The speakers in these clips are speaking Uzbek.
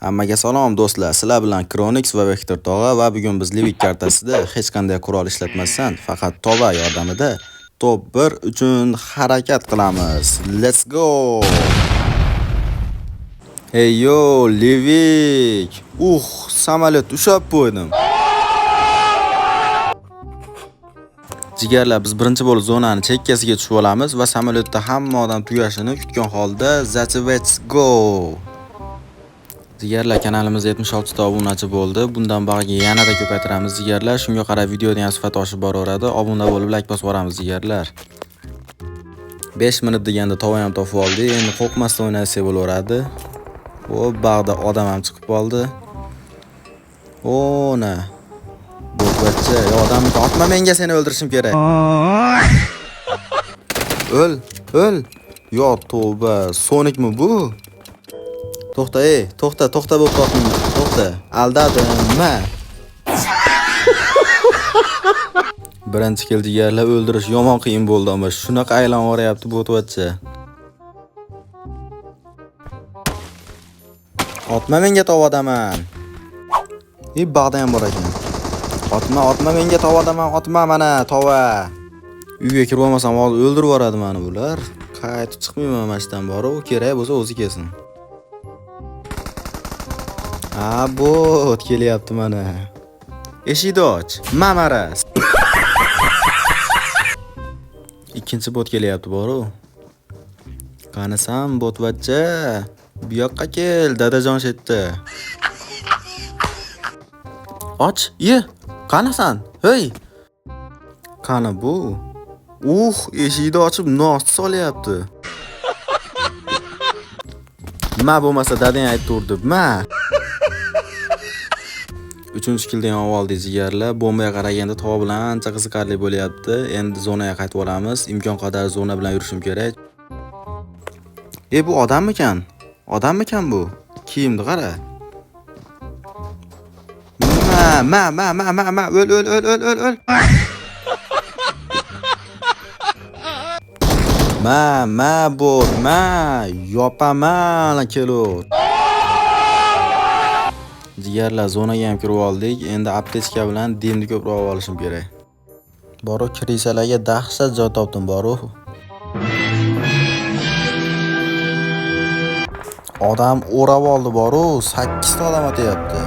Hammaga salom do'stlar. Sizlar bilan Kronix va Vektor tog'a va bugun biz Livik kartasida hech qanday qurol ishlatmasdan, faqat tova yordamida top 1 uchun harakat qilamiz. Let's go! Hey yo, Livik! Samolyot ushlab qo'ydim. Jigarlar, biz birinchi bo'lib zonani chekkasiga tushib olamiz va samolyotda hamma odam tugashini kutgan holda let's go! Jigarlar, kanalimizda 76 ta obunachi bo'ldi. Bundan bag'iga yanada ko'paytiramiz jigarlar. Shunga qarab videoni ham sifati oshib boraveradi. Obuna bo'lib like bosib boramiz jigarlar. 5 minut deganda tova ham topib oldik. Endi qo'rqmasdan o'ynasak bo'laveradi. O, bag'da odam ham chiqib qoldi. O, na. Bo'tbacha, yo odam otma menga, seni o'ldirishim kerak. O'l, o'l. Yo tavba, Sonicmi bu? To'xta, ey, to'xta, to'xta bo'pti otma, to'xta. Aldadim, ma. Birinchi kel jigarlar o'ldirish yomon qiyin bo'ldi, ammo shunaqa aylanib boryapti bo'tvacha. Otma menga tovadaman. I bag'da ham bor ekan. Otma, otma menga tovadaman, otma mana tova. Uyga kirib olmasam hozir o'ldirib yuboradi meni bular. Qaytib chiqmayman mana shu yerdan borib, u kerak bo'lsa o'zi kelsin. Ha, bot kelyapti mana. Eshikni och. Mamaras. Ikkinchi bot kelyapti boru. Qanisan botvacha? Bu yoqqa kel, dadajon shetda. Och, ye. Qanisan? Hey. Qani bu? Eshikni ochib nos solyapti. Ma bo'lmasa dadang aytdi, ma. 3-chi kilda ham oldik jigarlar. Bombaga qaraganda tova bilan ancha qiziqarli bo'lyapti. Endi zonaga qaytib olamiz. Imkon qadar zona bilan yurishim kerak. Bu odammikan? Odammikan bu? Kiyimni qara. Ma, ma, ma, ma, ma, ma, o'l, o'l, o'l, o'l, o'l, o'l. Ma, ma, bot, ma, yopaman kelur. Jigarlar, zonaga ham kirib oldik. Endi aptechka bilan demni ko'proq olishim kerak. Boru krisalarga dahshat joy topdim boru. Odam o'rab oldi boru, 8 ta odam otyapti.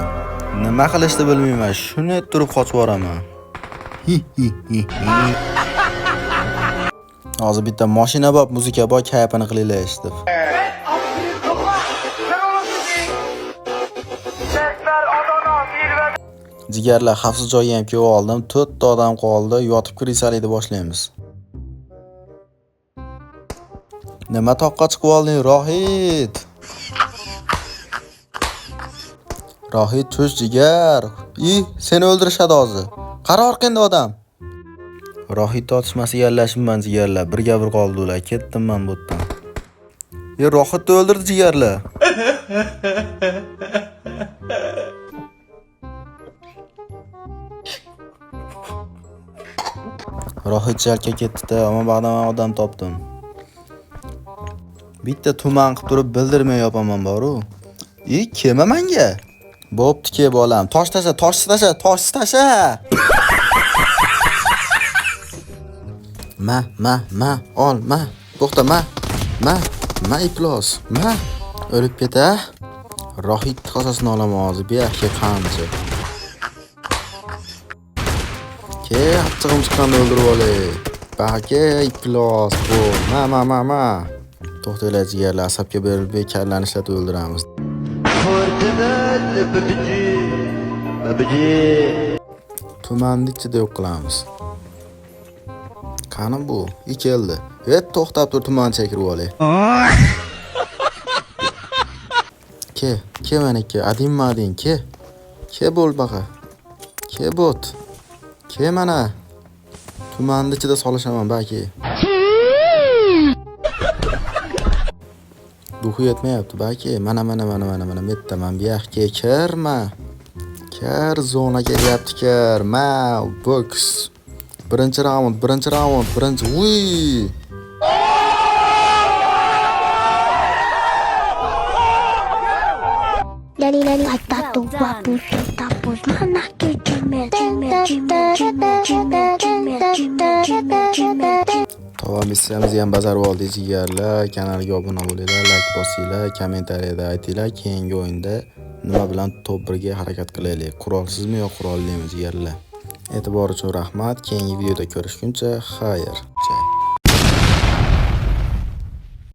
Nima qilishni bilmayman, shuni turib qochib boraman. Hi hi hi hi. Hozir bitta mashina bor, muzika bor, kayfini qilinglar eshitib. Jigarlar, xavfsiz joyga ham kelib oldim. 4 ta odam qoldi. Yotib krisalikni boshlaymiz. Nima toqqa chiqib olding, Rohit? Rohit, tush jigar. I, seni o'ldirishadi hozir. Qara orqangda odam. Rohit otishmasiga aralashibman jigarlar. Birga bir qoldi ular. Ketdim men bu yerdan. Rohitni o'ldirdi jigarlar. Rohit jalka ketdi-da, ammo ba'dan men odam topdim. Bitta tuman qilib turib bildirmay yopaman boru. Kelma menga. Bo'pti, ke bolam. Tosh tasha, tosh tasha, tosh tasha. Ma, ma, ma, ol, ma. To'xta, ma. Ma, ma iflos, ma. O'lib keta. Rohit qasasini olaman hozir, bu yoqqa qancha. Ke, achchig'im chiqqanda o'ldirib olay. Baqi iflos bu. Ma, ma, ma, ma. To'xtanglar jigarlar, asabga berilib kallani ishlatib o'ldiramiz. Tumanni ichida yo'q qilamiz. Qani bu? I keldi. To'xtab tur, tuman chekirib olay. Ke, ke mana ke, adinma adin, ke. Ke bo'l baqa. Ke bot. Ke mana. Tumanni ichida solishaman baki. Duxi yetmayapti baki. Mana mana mana mana mana mettaman bu yoqqa kirma. Kir, zona kelyapti, kir. Ma, boks. Birinchi raund, birinchi raund, birinchi. Uy! Tova missiyamizni ham bajarib oldik, jigarlar. Kanalga obuna bo'linglar, layk bosinglar, kommentariyada aytinglar, keyingi o'yinda nima bilan top 1 ga harakat qilaylik? Qurolsizmi yo qurollimi, jigarlar? E'tibor uchun rahmat. Keyingi videoda ko'rishguncha xayr.